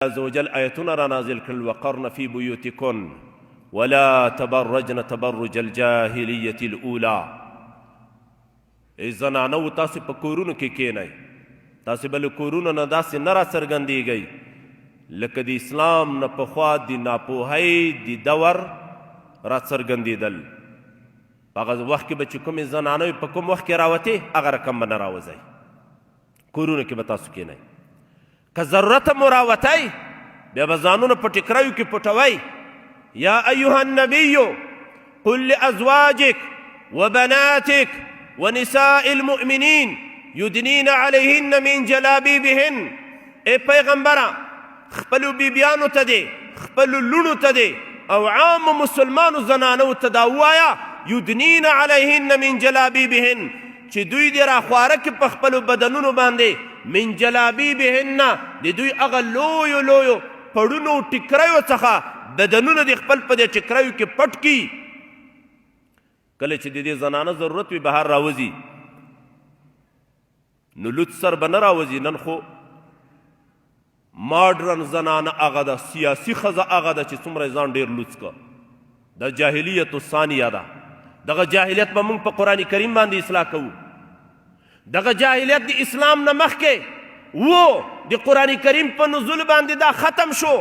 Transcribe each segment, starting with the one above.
عز وجل آیتونه را نازل کړل، وقرن فی بیوتکن ولا تبرجن تبرج الجاهلیة الاولی. ای زنانو، تاسو په کورونو کې کینئ، تاسو به له کورونو نه داسې نه راڅرګندیږئ لکه د اسلام نه پخوا د ناپوهۍ د دور راڅرګندېدل. په هغه وخت کې به چې کومې زنانه په کوم وخت کې راوتې، هغه رقم به نه راوځئ. کورونو کې به تاسو کینئ. که ضرورت مو راوتی، بیا به ځانونه په ټیکریو کې پټوئ. یا ایها النبی قل لازواجک وبناتک ونساء المؤمنین یدنین علیهن من جلابیبهن. ای پیغمبره، خپلو بیبیانو ته دې، خپلو لوڼو ته دې او عام مسلمانو زنانو ته دا ووایه، یدنین علیهن من جلابیبهن، چې دوی دې راخواره کړي په خپلو بدنونو باندې، من جلابیبهن، د دوی هغه لویو لویو پړونو او ټیکریو څخه بدنونه دې خپل په دې ټیکریو کې پټ کړي. کله چې د دې زنانه ضرورت وي، بهر راوځي، نو لوڅ سر به نه راوځي. نن خو ماډرن زنانه هغه ده، سیاسي ښځه هغه ده چې څومره ځان ډېر لوڅ که. د جاهلیت الثانیه ده. دغه جاهلیت به موږ په قرآن کریم باندې اصلاح کوو. دغه جاهلیت د اسلام نه مخکې وو، د قرآن کریم په نزول باندې دا ختم شو.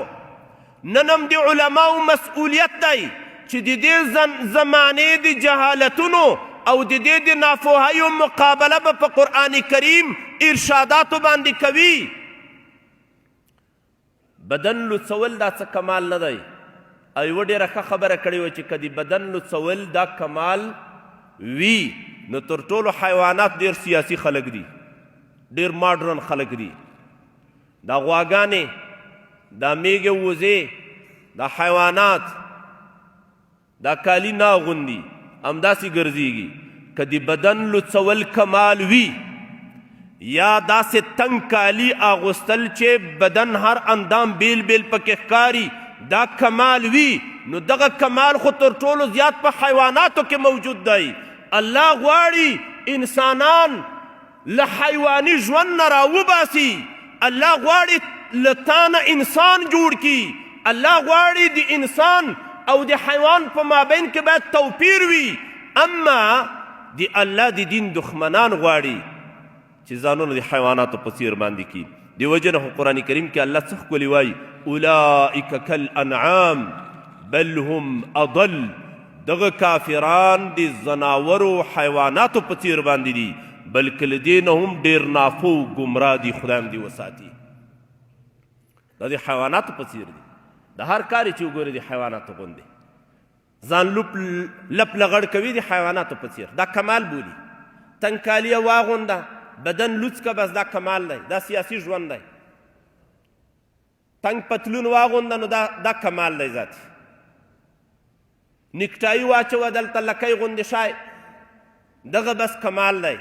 نن هم د علماو مسؤلیت دی چې د دې زمانې د جهالتونو او د دې د ناپوهیو مقابله به په قرآن کریم ارشاداتو باندې کوي. بدن لوڅول دا څه کمال نه دی. او یوه ډېره ښه خبره کړې وه چې که د بدن لوڅول دا کمال وي، نو تر ټولو حیوانات ډېر سیاسي خلک دي، ډېر ماډرن خلک دي. دا غواګانې، دا میږې، وزې، دا حیوانات دا کالي نه اغوندي، همداسې ګرځېږي. که د بدن لوڅول کمال وي، یا داسې تنګ کالي اغوستل چې بدن هر اندام بیل بیل پکې ښکاري دا کمال وي، نو دغه کمال خو تر ټولو زیات په حیواناتو کې موجود دی. الله غواړي انسانان له حیواني ژوند نه راوباسي. الله غواړي له تا نه انسان جوړ کړي. الله غواړي د انسان او د حیوان په مابین کې باید توپیر وي. اما د الله د دین دښمنان غواړي چې ځانونه د حیواناتو په څیر باندې کړي. دی وجه نه خو قرآن کریم کې الله څه ښکلي وایي، اولئک کالانعام بل هم اضل. دغه کافران د ځناورو حیواناتو په څیر باندې دي، بلکې له دې نه هم ډېر ناپوه او ګمراه دي. خدای هم دې وساتي. دا د حیواناتو په څیر دي. د هر کار چې وګوري، د حیواناتو غوندې ځان لوپ لپ لغړ کوي، د حیواناتو په څیر دا کمال بولي. تنګ کالیه واغونده، بدن لوڅ که، بس دا کمال دی، دا سیاسي ژوند دی. تنګ پتلون واغونده، نو دا کمال دی. ذاتي نکټایي واچوه دلته لکۍ غوندې شای، دغه بس کمال دی.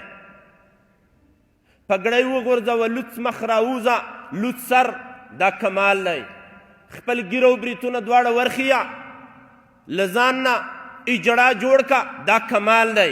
پګړۍ وغورځوه، لوڅ مخ راووځه، لوڅ سر، دا کمال دی. خپل ږیره او بریتونه دواړه ورښیه، له ځان نه اجړا جوړ که، دا کمال دی.